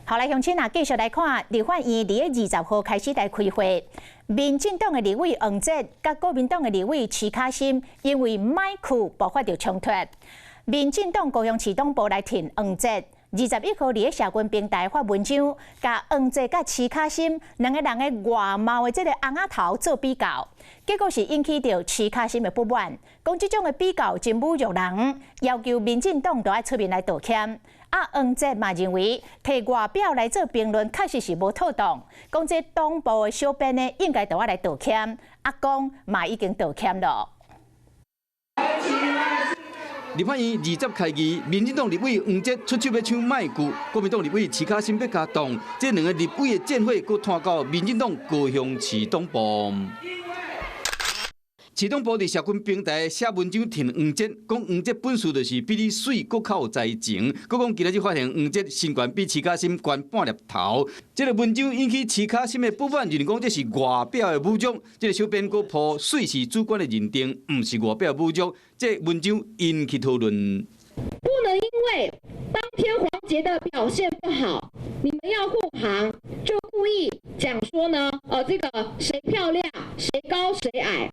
好來，鄉親啊，繼續來看立法院佇咧20號開始來開會。民進黨的立委黃捷佮國民黨的立委徐巧芯，因為麥克爆發著衝突。民進黨高雄市黨部來挺黃捷，21號佇咧社群平台發文章，共黃捷佮徐巧芯兩个人的外貌的這个尪仔頭做比較，結果是引起著徐巧芯的不滿，講這種的比較真侮辱人，要求民進黨都愛出面來道歉。啊，黃捷嘛認為提外表來做評論確實是無妥當，講這黨部的小編呢應該都愛來道歉，啊講嘛已經道歉了。立法院二十開議，民進黨立委黃捷出手欲搶麥具，國民黨立委徐巧芯欲共擋，這兩个立委的戰火閣拖到民進黨高雄市黨部。市黨部佇社群平台寫文章挺黃捷，講黃捷本事就是比你媠，閣較有才情，閣講今仔日發現黃捷身懸比徐巧芯懸半粒頭。這个文章引起徐巧芯的不滿，就是講這是外表的侮辱。這个小編閣鋪媠是主觀的認定，毋是外表侮辱。這文章引起討論。不能因為當天黃捷的表現不好，你們要護航，就故意講說呢，這個誰漂亮，誰高誰矮。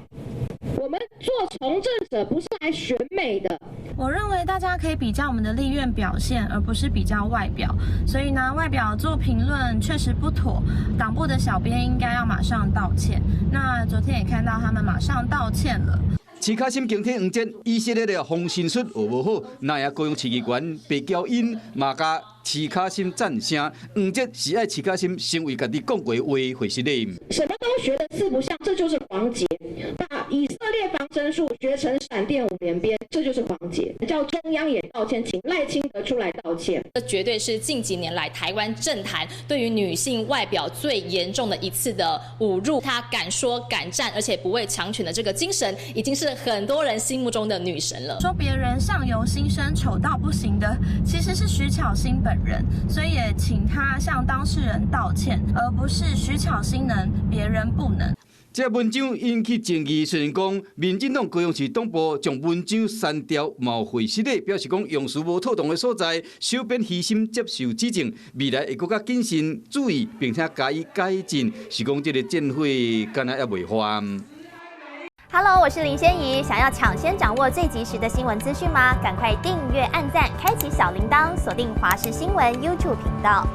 我們做從政者不是來選美的。我認為大家可以比較我們的立院表現，而不是比較外表。所以拿外表做評論確實不妥。黨部的小編應該要馬上道歉。那昨天也看到他們馬上道歉了。徐巧芯堅挺黃捷，以色列的防身術學無好，那也高雄市議員白嬌英嘛共徐巧芯讚聲，黃捷是愛徐巧芯成為家己講過話會失禮。什麼都學得四不像，這就是黃捷。把以色列防身術學成閃電五連鞭，這就是黃捷。叫中央也道歉，請賴清德出來道歉。這絕對是近幾年來台灣政壇對於女性外表最嚴重的一次的侮辱。她敢說敢戰，而且不畏強權的這個精神，已經是很多人心目中的女神了。說別人相由心生，醜到不行的，其實是徐巧芯本人，所以也請他向當事人道歉，而不是徐巧芯能，別人不能。這文章引起爭議，雖然講民進黨高雄市黨部將文章刪掉，嘛有回失禮，表示講用詞無妥當的所在，小編虛心接受指正，未來會閣較謹慎注意，並且加以改進。是講這个戰火敢若猶未完。 Hello，我是林仙怡，想要搶先掌握最及時的新聞資訊嗎？趕快訂閱、按讚、開啟小鈴鐺，鎖定華視新聞 YouTube 頻道。